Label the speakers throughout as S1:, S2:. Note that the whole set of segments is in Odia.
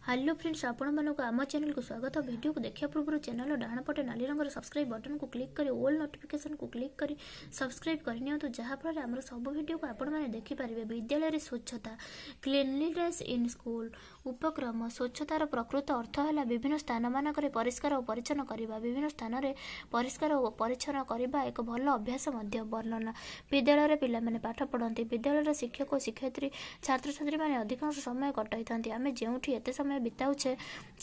S1: ହ୍ୟାଲୋ ଫ୍ରେଣ୍ଡସ୍, ଆପଣମାନଙ୍କୁ ଆମ ଚ୍ୟାନେଲକୁ ସ୍ୱାଗତ। ଭିଡ଼ିଓକୁ ଦେଖିବା ପୂର୍ବରୁ ଚ୍ୟାନେଲର ଡାହାଣ ପଟେ ନାଲି ରଙ୍ଗର ସବସ୍କ୍ରାଇବ୍ ବଟନକୁ କ୍ଲିକ୍ କରି ଅଲ୍ ନୋଟିଫିକେସନକୁ କ୍ଲିକ୍ କରି ସବସ୍କ୍ରାଇବ୍ କରିନିଅନ୍ତୁ, ଯାହାଫଳରେ ଆମର ସବୁ ଭିଡ଼ିଓକୁ ଆପଣମାନେ ଦେଖିପାରିବେ। ବିଦ୍ୟାଳୟରେ ସ୍ୱଚ୍ଛତା, କ୍ଲିନଲିନେସ୍ ଇନ୍ ସ୍କୁଲ। ଉପକ୍ରମ: ସ୍ୱଚ୍ଛତାର ପ୍ରକୃତ ଅର୍ଥ ହେଲା ବିଭିନ୍ନ ସ୍ଥାନମାନଙ୍କରେ ପରିଷ୍କାର ଓ ପରିଚ୍ଛନ୍ନ କରିବା। ବିଭିନ୍ନ ସ୍ଥାନରେ ପରିଷ୍କାର ଓ ପରିଚ୍ଛନ୍ନ କରିବା ଏକ ଭଲ ଅଭ୍ୟାସ ମଧ୍ୟ। ବର୍ଣ୍ଣନା: ବିଦ୍ୟାଳୟରେ ପିଲାମାନେ ପାଠ ପଢ଼ନ୍ତି। ବିଦ୍ୟାଳୟର ଶିକ୍ଷକ ଓ ଶିକ୍ଷୟିତ୍ରୀ, ଛାତ୍ରଛାତ୍ରୀମାନେ ଅଧିକାଂଶ ସମୟ କଟାଇଥାନ୍ତି। ଆମେ ଯେଉଁଠି ଏତେ ସମୟ ବିତାଉଛେ,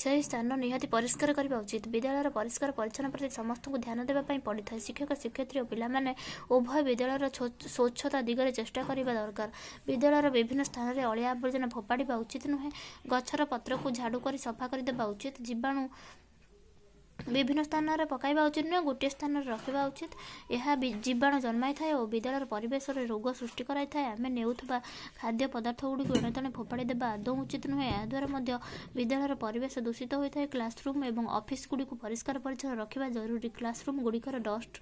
S1: ସେହି ସ୍ଥାନ ନିହାତି ପରିଷ୍କାର କରିବା ଉଚିତ। ବିଦ୍ୟାଳୟର ପରିଷ୍କାର ପରିଚ୍ଛନ୍ନ ପ୍ରତି ସମସ୍ତଙ୍କୁ ଧ୍ୟାନ ଦେବା ପାଇଁ ପଡ଼ିଥାଏ। ଶିକ୍ଷକ, ଶିକ୍ଷୟିତ୍ରୀ ଓ ପିଲାମାନେ ଉଭୟ ବିଦ୍ୟାଳୟର ସ୍ୱଚ୍ଛତା ଦିଗରେ ଚେଷ୍ଟା କରିବା ଦରକାର। ବିଦ୍ୟାଳୟର ବିଭିନ୍ନ ସ୍ଥାନରେ ଅଳିଆ ଆବର୍ଜନା ଫୋପାଡ଼ିବା ଉଚିତ ନୁହେଁ। ଗଛର ପତ୍ରକୁ ଝାଡ଼ୁ କରି ସଫା କରିଦେବା ଉଚିତ। ଜୀବାଣୁ ବିଭିନ୍ନ ସ୍ଥାନରେ ପକାଇବା ଉଚିତ ନୁହେଁ, ଗୋଟିଏ ସ୍ଥାନରେ ରଖିବା ଉଚିତ। ଏହା ଜୀବାଣୁ ଜନ୍ମାଇଥାଏ ଓ ବିଦ୍ୟାଳୟର ପରିବେଶରେ ରୋଗ ସୃଷ୍ଟି କରାଇଥାଏ। ଆମେ ନେଉଥିବା ଖାଦ୍ୟ ପଦାର୍ଥ ଗୁଡ଼ିକୁ ଏଣେତେଣେ ଫୋପାଡ଼ି ଦେବା ଆଦୌ ଉଚିତ ନୁହେଁ। ଏହାଦ୍ୱାରା ମଧ୍ୟ ବିଦ୍ୟାଳୟର ପରିବେଶ ଦୂଷିତ ହୋଇଥାଏ। କ୍ଲାସରୁମ୍ ଏବଂ ଅଫିସ୍ ଗୁଡ଼ିକୁ ପରିଷ୍କାର ପରିଚ୍ଛନ୍ନ ରଖିବା ଜରୁରୀ। କ୍ଲାସରୁମ୍ ଗୁଡ଼ିକର ଡଷ୍ଟ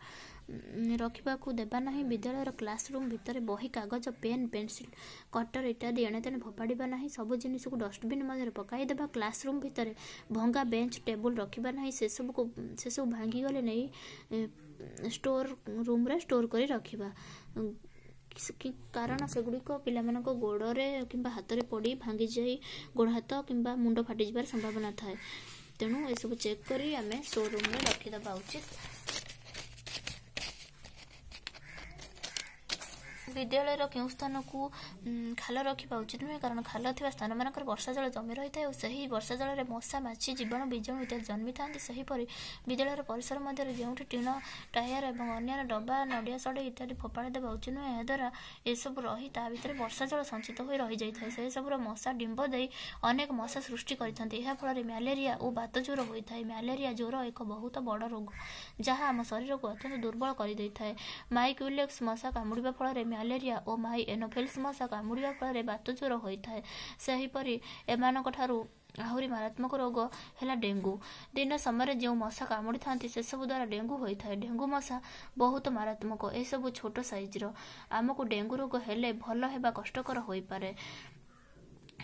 S1: ରଖିବାକୁ ଦେବା ନାହିଁ। ବିଦ୍ୟାଳୟର କ୍ଲାସରୁମ୍ ଭିତରେ ବହି, କାଗଜ, ପେନ୍, ପେନସିଲ୍, କଟର ଇତ୍ୟାଦି ଏଣେତେଣେ ଫୋପାଡ଼ିବା ନାହିଁ। ସବୁ ଜିନିଷକୁ ଡଷ୍ଟବିନ୍ ମଧ୍ୟରେ ପକାଇଦେବା। କ୍ଲାସରୁମ୍ ଭିତରେ ଭଙ୍ଗା ବେଞ୍ଚ, ଟେବୁଲ ରଖିବା ନାହିଁ। ସେସବୁ ଭାଙ୍ଗିଗଲେ ନେଇ ଷ୍ଟୋର ରୁମ୍ରେ ଷ୍ଟୋର କରି ରଖିବା, କାରଣ ସେଗୁଡ଼ିକ ପିଲାମାନଙ୍କ ଗୋଡ଼ରେ କିମ୍ବା ହାତରେ ପଡ଼ି ଭାଙ୍ଗିଯାଇ ଗୋଡ଼ ହାତ କିମ୍ବା ମୁଣ୍ଡ ଫାଟିଯିବାର ସମ୍ଭାବନା ଥାଏ। ତେଣୁ ଏସବୁ ଚେକ୍ କରି ଆମେ ଷ୍ଟୋର ରୁମ୍ରେ ରଖିଦେବା ଉଚିତ। ବିଦ୍ୟାଳୟର କେଉଁ ସ୍ଥାନକୁ ଖାଲ ରଖିବା ଉଚିତ ନୁହେଁ, କାରଣ ଖାଲ ଥିବା ସ୍ଥାନମାନଙ୍କରେ ବର୍ଷା ଜଳ ଜମି ରହିଥାଏ ଓ ସେହି ବର୍ଷା ଜଳରେ ମଶା, ମାଛି, ଜୀବାଣୁ, ବୀଜାଣୁ ଇତ୍ୟାଦି ଜନ୍ମିଥାନ୍ତି। ସେହିପରି ବିଦ୍ୟାଳୟର ପରିସର ମଧ୍ୟରେ ଯେଉଁଠି ଟିଣ, ଟାୟାର ଏବଂ ଅନ୍ୟାନ୍ୟ ଡବା, ନଡ଼ିଆ ସଢ଼େଇ ଇତ୍ୟାଦି ଫୋପାଡ଼ି ଦେବା ଉଚିତ ନୁହେଁ। ଏହାଦ୍ୱାରା ଏସବୁ ରହି ତା ଭିତରେ ବର୍ଷା ଜଳ ସଞ୍ଚିତ ହୋଇ ରହିଯାଇଥାଏ। ସେସବୁର ମଶା ଡିମ୍ବ ଦେଇ ଅନେକ ମଶା ସୃଷ୍ଟି କରିଥାନ୍ତି। ଏହା ଫଳରେ ମ୍ୟାଲେରିଆ ଓ ବାତ ଜ୍ୱର ହୋଇଥାଏ। ମ୍ୟାଲେରିଆ ଜ୍ୱର ଏକ ବହୁତ ବଡ଼ ରୋଗ, ଯାହା ଆମ ଶରୀରକୁ ଅତ୍ୟନ୍ତ ଦୁର୍ବଳ କରିଦେଇଥାଏ। ମାଇ କ୍ୟୁଲେକ୍ସ ମଶା କାମୁଡ଼ିବା ଫଳରେ ମ୍ୟାଲେରିଆ ଓ ମାଇ ଏନୋଫିଲ୍ସ ମଶା କାମୁଡ଼ିବା ଫଳରେ ବାତ ଜ୍ୱର ହୋଇଥାଏ। ସେହିପରି ଏମାନଙ୍କ ଠାରୁ ଆହୁରି ମାରାତ୍ମକ ରୋଗ ହେଲା ଡେଙ୍ଗୁ। ଦିନ ସମୟରେ ଯେଉଁ ମଶା କାମୁଡ଼ିଥାନ୍ତି, ସେସବୁ ଦ୍ୱାରା ଡେଙ୍ଗୁ ହୋଇଥାଏ। ଡେଙ୍ଗୁ ମଶା ବହୁତ ମାରାତ୍ମକ। ଏସବୁ ଛୋଟ ସାଇଜର। ଆମକୁ ଡେଙ୍ଗୁ ରୋଗ ହେଲେ ଭଲ ହେବା କଷ୍ଟକର ହୋଇପାରେ।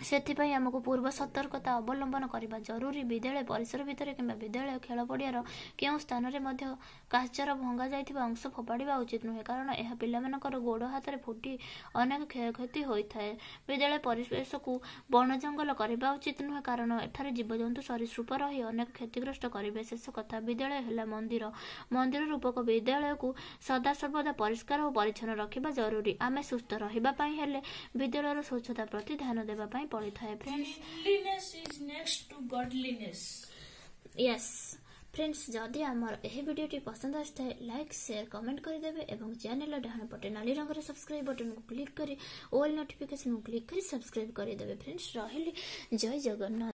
S1: ସେଥିପାଇଁ ଆମକୁ ପୂର୍ବ ସତର୍କତା ଅବଲମ୍ବନ କରିବା ଜରୁରୀ। ବିଦ୍ୟାଳୟ ପରିସର ଭିତରେ କିମ୍ବା ବିଦ୍ୟାଳୟ ଖେଳ ପଡ଼ିଆର କେଉଁ ସ୍ଥାନରେ ମଧ୍ୟ କାଚର ଭଙ୍ଗା ଯାଇଥିବା ଅଂଶ ଫୋପାଡ଼ିବା ଉଚିତ ନୁହେଁ, କାରଣ ଏହା ପିଲାମାନଙ୍କର ଗୋଡ଼ ହାତରେ ଫୁଟି ଅନେକ କ୍ଷୟକ୍ଷତି ହୋଇଥାଏ। ବିଦ୍ୟାଳୟ ପରିବେଶକୁ ବଣ ଜଙ୍ଗଲ କରିବା ଉଚିତ ନୁହେଁ, କାରଣ ଏଠାରେ ଜୀବଜନ୍ତୁ, ସରୀସୃପ ରହି ଅନେକ କ୍ଷତିଗ୍ରସ୍ତ କରିବେ। ଶେଷ କଥା, ବିଦ୍ୟାଳୟ ହେଲା ମନ୍ଦିର। ମନ୍ଦିର ରୂପକ ବିଦ୍ୟାଳୟକୁ ସଦାସର୍ବଦା ପରିଷ୍କାର ଓ ପରିଚ୍ଛନ୍ନ ରଖିବା ଜରୁରୀ। ଆମେ ସୁସ୍ଥ ରହିବା ପାଇଁ ହେଲେ ବିଦ୍ୟାଳୟର ସ୍ୱଚ୍ଛତା ପ୍ରତି ଧ୍ୟାନ ଦେବା ପାଇଁ ପଡ଼ିଥାଏ। Friends,
S2: Cleanliness is next to godliness.
S1: Yes friends, ଯଦି ଆମର ଏହି ଭିଡ଼ିଓଟି ପସନ୍ଦ ଆସିଥାଏ, ଲାଇକ୍, ସେୟାର, କମେଣ୍ଟ କରିଦେବେ ଏବଂ ଚ୍ୟାନେଲର ଡାହାଣ ପଟେ ନାଲି ରଙ୍ଗର ସବସ୍କ୍ରାଇବ୍ ବଟନକୁ କ୍ଲିକ୍ କରି ଅଲ୍ ନୋଟିଫିକେସନକୁ କ୍ଲିକ୍ କରି ସବସ୍କ୍ରାଇବ୍ କରିଦେବେ। ଫ୍ରେଣ୍ଡସ୍, ରହିଲି, ଜୟ ଜଗନ୍ନାଥ।